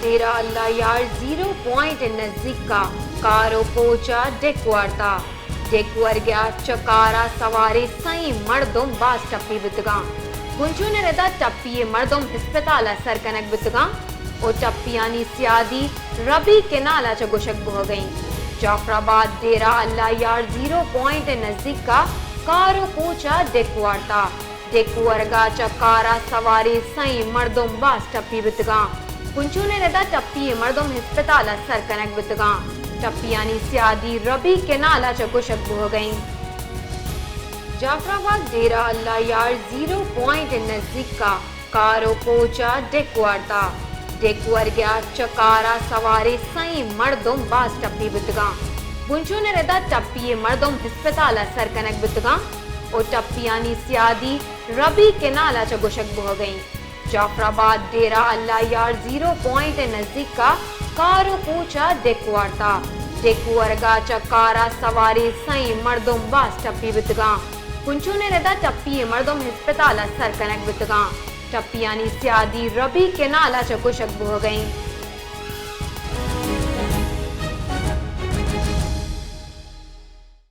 ڈیرہ اللہ یار zero point نزیک ءَ کار ءُ کوچ ءَ ڈک وارتا۔ ڈک ورگ ءَ چہ کار ءَ سواریں سئیں مردم باز ٹپی بوتگاں۔ بنجل ءِ رد ءَ ٹپی ءِ مردم ہسپتال ءَ سر کنگ بوتگاں ءُ ٹپیانی سیادی ربی کنال ءَ چہ گوشگ بوہگ ءَ اِنت۔ جعفر آباد ڈیرہ اللہ یار زیرو پوائنٹ ءِ نزیک ءَ کار ءُ کوچ ءَ ڈک وارتا۔ ڈک ورگ ءَ چہ کار ءَ سواریں سئیں مردم باز ٹپی بوتگاں۔ بنجل ءِ رد ءَ ٹپی ءِ مردم ہسپتال ءَ سر کنگ بوتگاں۔ ٹپیانی سیادی ربی کنال ءَ چہ گوشگ بوہگ ءَ اِنت۔ جعفر آباد ڈیرہ اللہ یار زیرو پوائنٹ ءِ نزیک ءَ کار ءُ کوچ ءَ ڈک وارتا۔ ڈک ورگ ءَ چہ کار ءَ سواریں سئیں مردم باز ٹپی بوتگاں۔ بنجل ءِ رد ءَ ٹپی ءِ مردم ہسپتال ءَ سر کنگ بوتگاں ءُ ٹپیانی سیادی ربی کنال ءَ چہ گوشگ بوہگ ءَ اِنت۔ جعفر آباد ڈیرہ اللہ یار زیرو پوائنٹ ءِ نزیک ءَ کار ءُ کوچ ءَ ڈک وارتا۔ ڈک ورگ ءَ چہ کار ءَ سواریں سئیں مردم باز ٹپی بوتگاں۔ بنجل ءِ رد ءَ ٹپی ءِ مردم ہسپتال ءَ سر کنگ بوتگاں۔ ٹپیانی سیادی ربی کنال ءَ چہ گوشگ بوہگ ءَ اِنت۔